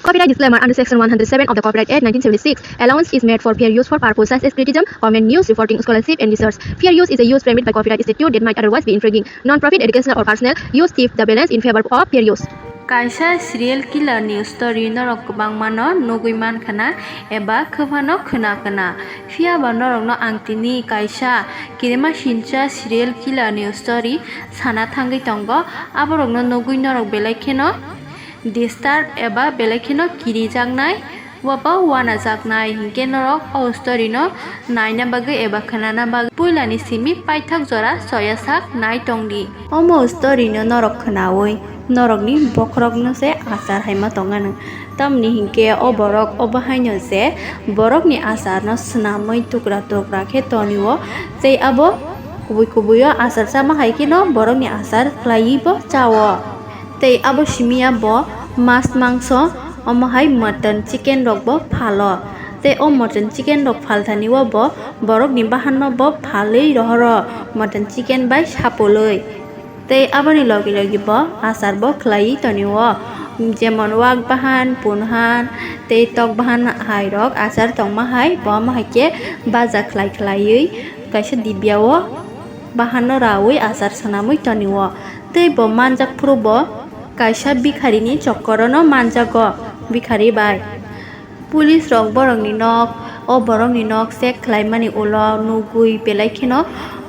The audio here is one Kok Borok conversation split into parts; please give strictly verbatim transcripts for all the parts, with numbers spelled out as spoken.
Copyright disclaimer: under section one hundred seven of the Copyright Act nineteen seventy-six, allowance is made for fair use for purposes such as criticism, comment, news, reporting, scholarship, and research. Fair use is a use permitted by copyright statute that might otherwise be infringing. Non-profit, educational, or personal use tip the balance in favor of fair use. Kaisa serial killer ni story norok kwbangma no nugwi mankha na eba khwphano khwna khwna. Phiya ba norok no ang tini kaisa kirima sincha serial killer ni story sana thangwi tongo. Aborok no nugwi norok belai kheno disturb eba belai kheno kirijaknai, wabo wanajaknai hinkhe norok o story no naina bagwi eba khwnana bagwi puilani simi paithak jora soya sak nai tongdi. Omo story no norok khwnawi norokni bokhorokno se achar hai ma tongna nang. Tamni hinkhe o borok obo haino je borokni acharno swnamwi tukra tukra khe tonio tei abo kubui kubui o achar chama hai kheno borokni achar khlaiwi bo chao. Tei abo simi ya bo mas mangso, omo hai mutton chicken rok bo phalo. Tei o mutton chicken rok phalthani o bo borokni bahan no bo phalwi rohoro, mutton chicken bai sapolwi. Tei aboni logi logi bo achar bo khlaiwi tonio, jemon wak bahan, punhan tei tok bahan hai rok achar tongma hai bo omo hai khe baja khlai khlaiwi kaisa dibya o bahan no rawi achar swnamwi tonio. Tei bo manjak phuru bo kaisa bikharini chokorono manjago, bikhari bai. Police rok borokni nok, o borokni nok check khlaimani ulo nugwi belai kheno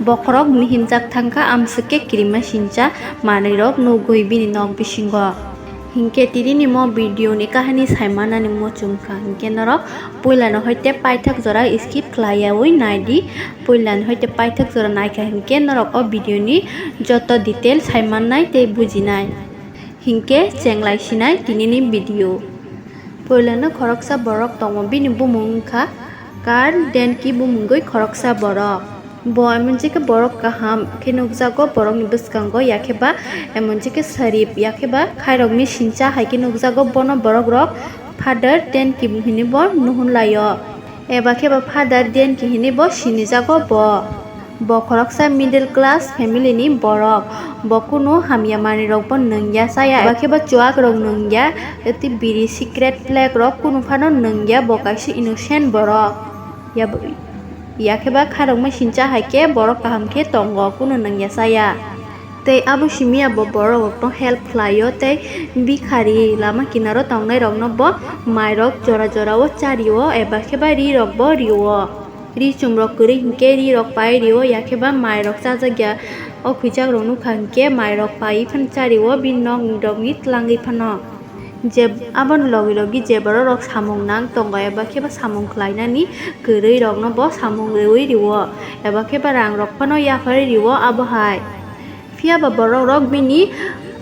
bokhorok mihinjak thangkha amswk khe kirima sincha manwirok nugwi bini nok bisingo. Hinkhe tini ni mo video ni kahani saimanani muchungkha hinkhe norok puilano hoite paithak jora skip khlaiyawi naidi. Puilani hoite paithak jora naikha hinkhe norok o video ni joto detail saimannai tei bujinai. Hinkhe chenglai sinai tinini video. Puilano khoroksa borok tongo, bini bumung wngkha Karl Denki bumungwi khoroksa borok. Bo emon je khe borok kaham khe nukjago borokni bwskango, yakhe ba emon je khe sarip, yakhe ba khairokni sincha hai khe nukjago bono borok rok Father Denki hinwi bo nuhun laio. Eba khe ba Father Denki hinwi bo sinijago bo. Bo khoroksa middle class family ni borok. Bo kunu hamya manwi rok bo nungya chaya. Eba khe ba chuak rok nungya, tei biri cigarette flag rok kunu phano nungya. Bo kaisa innocent borok. Ya, yakhe ba khairokma sincha hai khe borok kaham khe tongo, kunu nungya chaya. Tei abo simi ya bo borok rokno help khlaio tei bikhari lama kinaro tongnai rokno bo mairok jora jora o chario eba khe ba ri rok bo rio. Ri chum rok kwrwi hinkhe ri rok pai rio, yakhe ba mairok chajakya o khwichak rok nukha hinkhe mairok pai phano chario bini nok rokni twlangwi phano. Je aboni logi logi je borok rok samung nang tongo eba khe ba samung khlainani kwrwi rokno bo samung rwi rio eba khe ba rang rok phano yapharwi rio abo hai. Phiya ba borok rok bini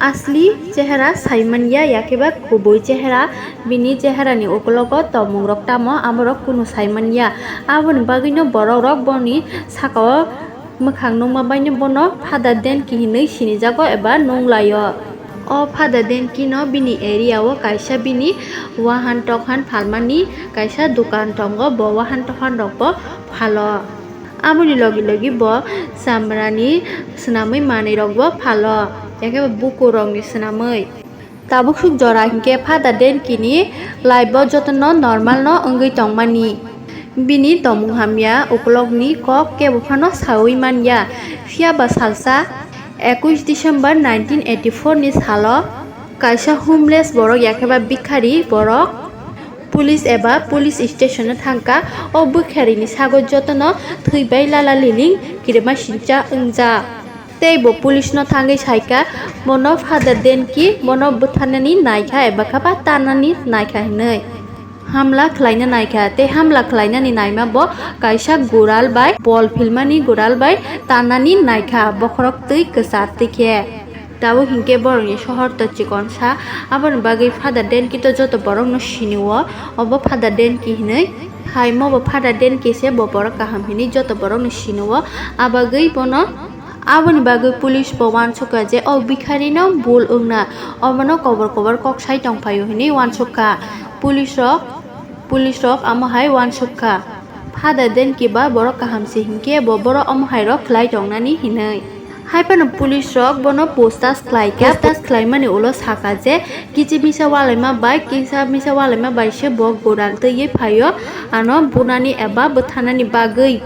asli chehera sai man ya, yakhe ba kubui chehera, bini chehera ni ukulogo tongmung rok tamo amo rok kunu sai man ya. Aboni bagwi no borok rok boni saka o mwkhang nukma bai no bono Father Denki hinwi sinijago eba nung laio. O Father Denki no bini area o kaisa bini wahan tokhan phalmani kaisa dukan tongo, bo wahan tokhan rok bo phalo. Aboni logi logi bo chamrani swnamwi manwi rok bo phalo, yakhe bo bukur rok ni swnamwi. Tabuk suk jora hinkhe Father Denki ni life o jotono normal no wngwi tongmani. Bini tongmung hamya ukulokni kok kebo phano saui manya. Phiya ba salsa ekush December nineteen eighty-four ni salo kaisa homeless borok, yakhe ba bikhari borok, police eba police station o thangkha. O bikharini sago jotono thwi bai lala liling kirima sincha wngjak. Tei bo police no thangwi saikha, bono Father Denki bono bwtharnani naikha eba khe ba tanani naikha hinwi. Hamla khlaina naikha, tei hamla khlainani naima bo kaisa gural bai, bol philmani gural bai tanani naikha, bokhorok twi kwchar twi khe. Tabuk hinkhe borokni sohor to chikonsa, aboni bagwi Father Denki to joto borokno sinio, obo Father Denki hinwi. Hai mo bo Father Denki se, bo borok kaham hinwi joto borokno sinio, abagwi bono Aboni bagwi police bo uansukha je o bikharino bul wngna, obono kobor kobor kok sai tongphaio hinwi uansukha. Police rok, police rok amo hai uansukha. Father Denki ba borok kaham se hinkhe bo borok omo hai rok khlai tongnani hinwi. Hai phano police rok bono puchtas khlai kha. Puchtas khlaimani ulo saka je kisa misa walaima bai, kisa misa walaima bai se bo godal twiwi phaio, ano bunani eba bwthanani bagwi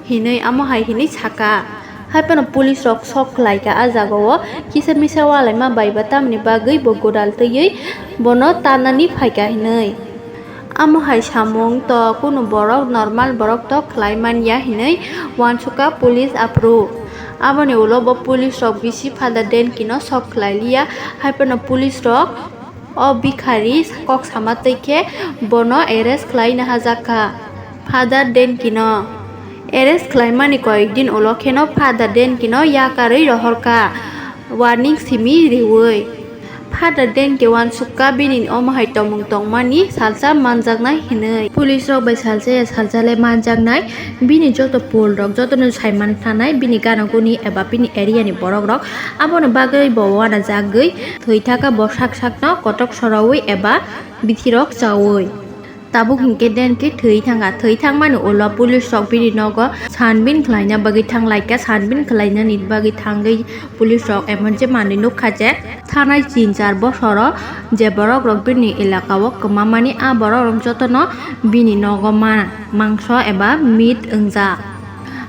hinwi amo hai hinwi saka. Hai phano police rok sok khlai kha ah jagao, kisa misa walaima bai ba tamni bagwi bo godal twiwi bono tanani phaikha hinwi. Amo hai samung to kunu borok normal borok to khlai manya hinwi uansukha police aphuru. Aboni ulo bo police rok bisi Father Denki no sok khlai liya, hai phano police rok o bikhari kok sama twi khe bono arrest khlai na hajak kha. Father Denki no arrest khlai mani koyek din ulo kheno Father Denki no yakarwi rohor kha, warning simi riwi. Father Denki uansukha bini omo hai tongmung tongmani salsa manjaknai hinwi. Police rok bai salsa ya salsa le manjaknai, bini joto pol rok jotono saiman thanai, bini gana guni eba bini area ni borok rok. Aboni bagwi bo uanajagwi thwi thaka bo sak sakno kotok sorowi eba bithirok chawi. Tabuk hinkhe Denki thwi thangkha, thwi thangmani ulo police rok bini nogo sanbin khlaina bagwi thanglaikha, sanbin khlainani bagwi thangwi police rok emon je manwi nukha je thanai tin char bosoro je borok rok bini elaka o kwmamani a borok rok jotono bini nogo ma mangso eba meet wngjak.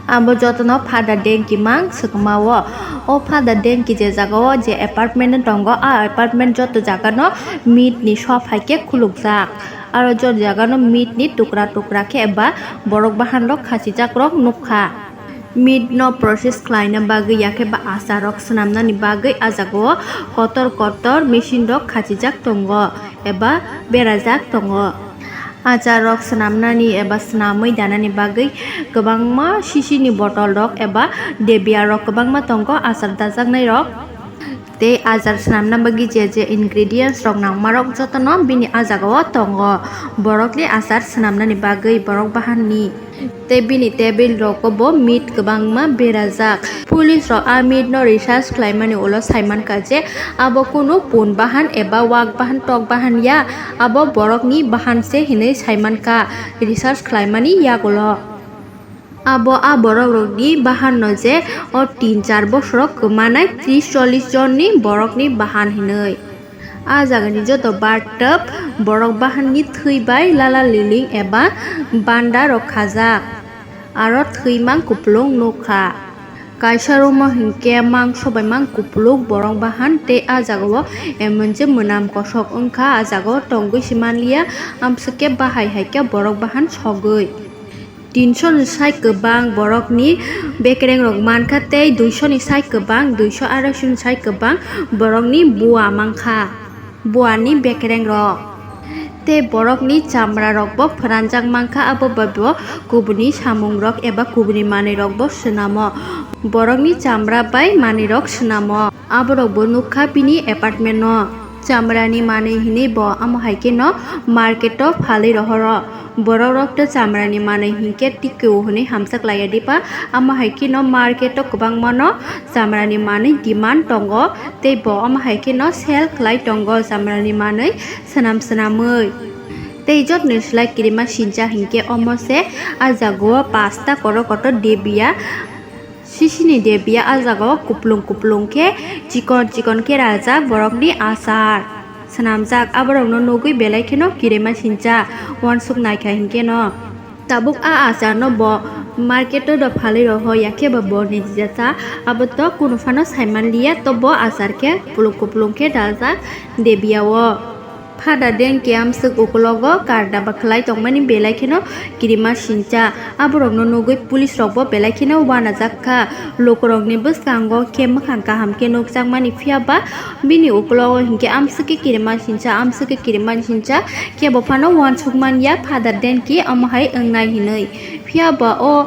Abo jotono Father Denki mang swkma o. O Father Denki je jaga o je apartment tongo, a apartment joto jaga no meet ni shop hai khe khulukjak. Aro jot jaga no meat ni tukra tukra khe eba borok bahan rok khachijak rok nukha. Meat no process khlaina bagwi yakhe ba achar rok swnamnani bagwi ah jaga o kotor kotor machine rok khachijak tongo eba berajak tongo. Achar rok swnamnani eba swnamwi danani bagwi kwbangma sisini bottle rok eba debia rok kwbangma tongo achar dajaknai rok. Tei achar swnamna bagwi je je ingredients rok nangma rok jotono bini ah jaga o tongo. Borokni achar swnamnani bagwi borok bahan ni tei bini table rogo bo meat kwbangma berajak. Police rok ah meat no research khlaimani ulo saimankha je abo kunu pun bahan eba wak bahan tok bahan ya, abo borokni bahan se hinwi saimankha research khlaimani yagulo. Abo a borok rokni bahan no je o tin char bosoro kwmanai tris chollis jonni borokni bahan hinwi. A jagani joto bathtub borok bahanni thwi bai lala liling eba banda rok khajak, aro thwi mang kupulung nukha. Kaisa room o hinkhe mang sobai mang kupuluk borok bahan tei a jagao emon je mwnam kosok wngkha, a jagao tongwi se manliya, amswk khe bahai hai khe borok bahan sogwi. Tinsho ni sai kwbang borokni bekereng rok mankha tei duisho ni sai kwbang, duisho araisho ni sai kwbang borokni bua mankha, buani bekereng rok. Tei borokni chamra rok bo phwranjak mankha, abo bai bo kubuni samung rok eba kubuni manwi rok bo swnamo. Borokni chamra bai manwi rok swnamo. Aborok bo nukha bini apartment no. Chamrani manwi hinwi bo amo hai khe no market o phalwi rohoro. Borok rok to chamrani manwi hinkhe tikio hinwi hamjak laiya diba? Amo hai khe no market o kwbangma no chamrani manwi demand tongo, tei bo amo hai khe no sell khlai tongo chamrani manwi swnam swnamwi. Tei jotoni slai kirima sincha hinkhe omo se, ah jagao pasta kotor kotor debia. Sisini debia ah jagao kuplung kuplung khe chikon chikon khe rajak borokni achar swnamjak, aborokno nugwi belai kheno kirima sincha uansuk naikha hinkhe no. Tabuk a achar no bo market o do phalwi roho, yakhe ba bo niji jasa, abo to kunu phano saimanliya, to bo achar khe kuplung kuplung khe daljak debia o. Phada den kiyamswk ukulogo kar daba khlai tongmani belai kheno kirima sincha. Aborokno nugwi police rokbo belai kheno uanajak kha. Lukurokni bwskango khe mwkhang kaham khe nukjakmani, phiya ba bini ukulogo hinkhe amswk khe kirima sincha, amswk khe kirima sincha, khe bo phano uansukman ya Phada Denki omo hai wngnai hinwi. Phiya ba o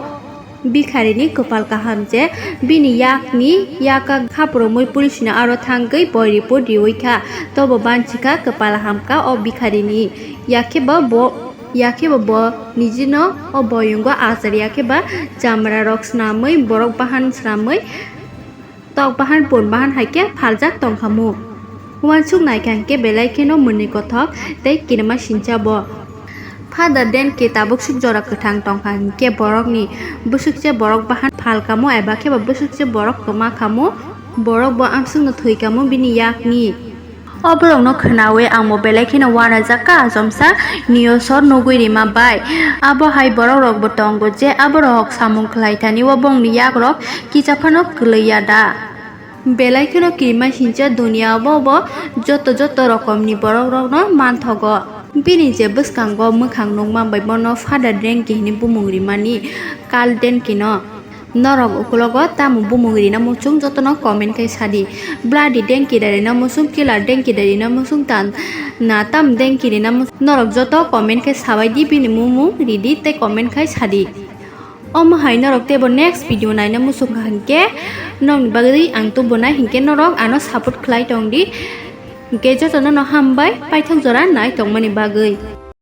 bikharini kwpal kaham je bini yakni yaka khaprumwi police-no aro thangwi boi report riwi kha. Tobo banchi kha kwpal hamkha o bikharini. Yakheba bo, yakheba bo nijino o boyungo achar yakheba chamrarok swnamwi, borok bahan swnamwi, tok bahan pun bahan hai khe phaljak tongkhamu. Uansuk naikha hinkhe belai kheno mwnwi kothok tei kirima sincha bo. Father Denki tabuk swk jora kwthang tongkha hinkhe borokni bwswk se borok bahan phalkamo eba khe ba bwswk se borok kwma kamo, borok bo amswkno thwikamo bini yakni. O borokno khwnawi angbo belai kheno uanajak kha achomsa news o nugwi rima bai. Abo hai borok rokbo tongo je aborok samung khlai thani o bongni yakrok kisa phano kwlwi ya da. Belai kheno kirima sincha duniya o bo joto joto rokomni borok rokno manthogo. Bini je bwskango mwkhang nukma bai bono Father Denki hwnwi bumung rimani Carl Denki no. Norok ukulogo tamo bumung rina muchung jotono comment khai sadi. Bloody Denki da rina muchung, Killer Denki da rina muchung, tan na tam Denki rina muchung. Norok joto comment khai sabai di bini mumung ridi tei comment khai sadi. Omo hai norok teibo next video naina muchung kha hinkhe nokni bagwi ang tubunai hinkhe norok ano support khlai tong di. Hinkhe jotono no hambai paithak jora nai tongmani bagwi.